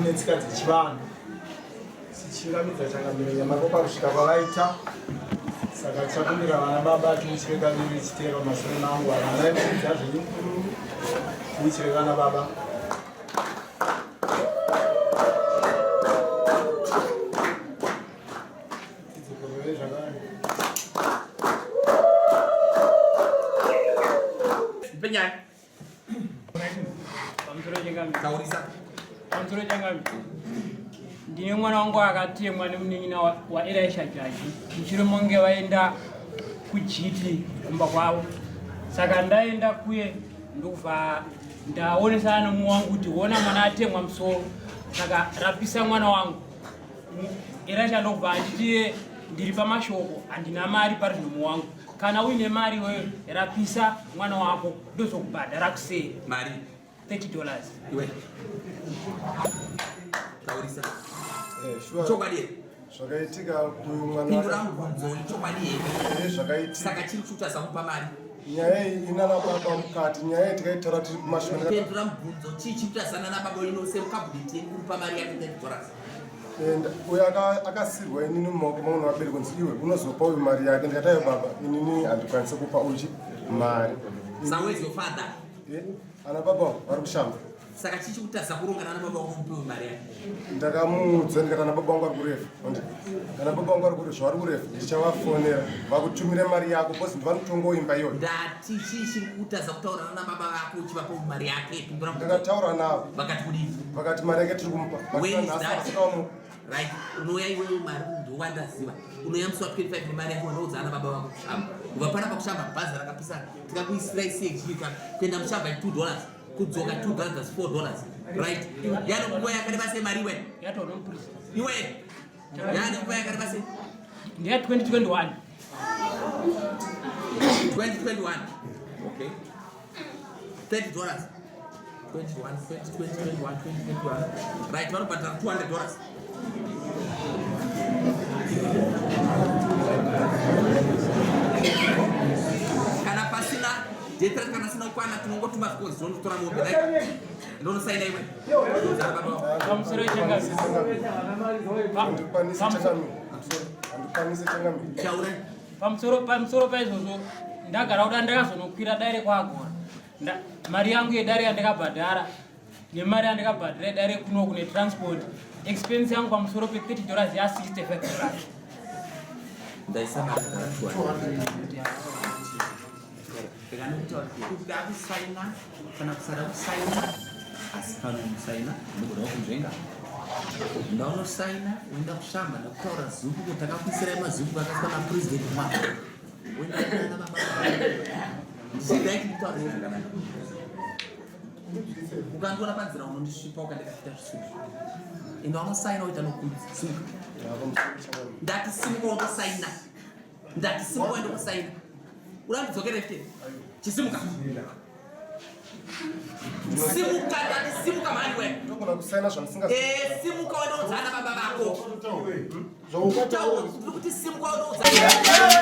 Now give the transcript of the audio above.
netsika dzechivanhu tichingamidza changamire nyamako pakusvika kwavaita saka tichakumbira vana baba tiuchire kaviri chitero mashure mangu vana vemudza zvenyu tiuchire vana baba tidzokorore zvakare. Mpenyaya. Taurisa. Pamusoro changami. Ndine mwana wangu akatemwa nemunin'ina waElisha Jaji. Mushure monge vaenda kuJiti kumba kwavo. Saka ndaenda kuye ndokubva ndaonesana nomumwe wangu kuti wona mwana atemwa musoro. Saka rapisa mwana wangu. Elisha ndokubva anditi ndiri pamashoko handina mari pari zvino mumwe wangu. Kana uine mari iwewe rapisa mwana wako ndozokubhadhara kuseri. Mari 30 dollars. Iwe. Taurisa. Eh, sure. Chokwadi here? Zvakaitika uyu mwana. Pindura mubvunzo ichokwadi here? Eh, zvakaitika. Saka chiri kutadza kumupa mari. Nyaya iyi inana baba mukati, nyaya iyi tikaitaura tiri kumashure. Pindura mubvunzo chii chiri kutadzana nababa ino semukabhudeti yenyu kumupa mari yake 30 dollars. And uyo akasirwa inini mumaoko mangu nevabereki kunzi iwe unozopa uyu mari yake ndikati ayo baba inini handikwanise kupa uchi mari. So where's your father? Eh, ana baba vari kushamba. Saka chii chikutadza kurongana ana baba vangu mupe mari yake? Ndakamuudza ndikati ana baba vangu vari kurefu. Ana baba vangu vari kurefu zvavari kurefu ndichavafonera vakutumire mari yako because ndivanotongoimba iyoyo. Ndati chii chiri kutadza kutaura nana baba vako uchivapa mari yake? Pindura mubvunzo. Ndakataura navo. Vakati kudii? Vakati mari yake tiri kumupa. When is that? Right. Unouya iwewe mari ndowandaziva. Unouya musi wa 25 nemari yako unoudza ana baba vako kushamba. Kubva panapa kushamba bhazi rakapisana. Tikakuisirai CHG kana kuenda mushamba 2 dollars. Kudzoka 2 dollars that's 4 dollars. Right. Yani nguva yakareba sei mari iwe? Yatoona mupurisa. Iwe. Yani nguva yakareba sei? Ndeya 2021. 2021. Okay. 30 dollars. 21, 20, 20, 21, 20, 21. Right, vanobhadhara 200 dollars. Kana pasina date racho kana asina kukwana tinongotuma zvikonzi zvinonotora mombe right ndonosaina iwe Pamusoro changamire. Handikwanisi changamire. Handikwanisi changamire. Taura. Pamusoro pamusoro paizvozvo ndagara kuda ndakazonokwira dare kwaagora. Mari yangu yedare yandakabhadhara nemari yandakabhadhara yedare kuno kune transport expense yangu pamusoro pe 30 dollars ya 65 dollars. Ndaisa mari yakakwana. Kuda kusaina kana kusada kusaina asi pano unosaina ndinogoda kunzvenga ndaunosaina woenda kushamba ndakutaura zuku kuti takakuisirai mazuku akaiswa napresident ma woenda kunana baba ndichigai ndikutaura zvakanaka ukandiona panzira unondisvipa ukandikafita zvisuzvo enda unosaina woita nokumbidza simuka ndati simuka undosaina ndati simuka uende kusaina urambidzokere fte chisimuka simuka ndati simuka mhani we ndogona kusaina zvandisinga eh simuka uende udzana baba vako zvaukataura ndiri kuti simuka uende udzana.